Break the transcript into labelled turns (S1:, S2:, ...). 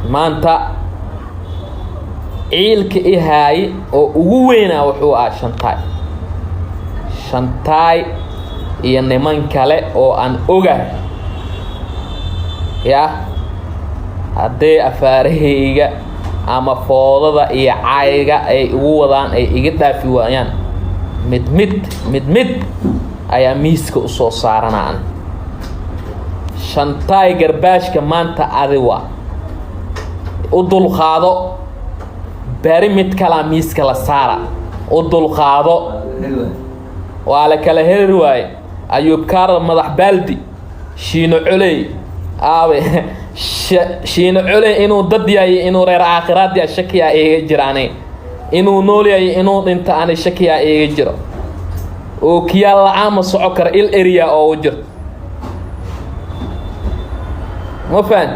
S1: Maanta ciilka i haaye oo ugu weynaa wuxuu ahaa Shantaay, Shantaay iyo niman kale oo aan ogahay. Yah, haddee afaarahayga ama foodada iyo cayga ay igu wadaan ay iga dhaafi waayaan, mid mid mid mid ayaa miiska usoo saaranaa. An Shantaay garbaashka maanta adi waa u dulqaado, bari mid kalaa miiska la saara, u dulqaado. Waa la kala heri waaye. Ayuub Kaarar, madax baaldi, Shiino Coley aabe. Shiino Coley inuu dad yahay, inuu reer aakhiraad yahay, shakiyaa iiga jira. Aniga inuu nool yahay, inuu dhinto ani shakiyaa iiga jiro. Oo kiyaal la-aan ma soco kara, il eriya oo u jirto, ma fahan.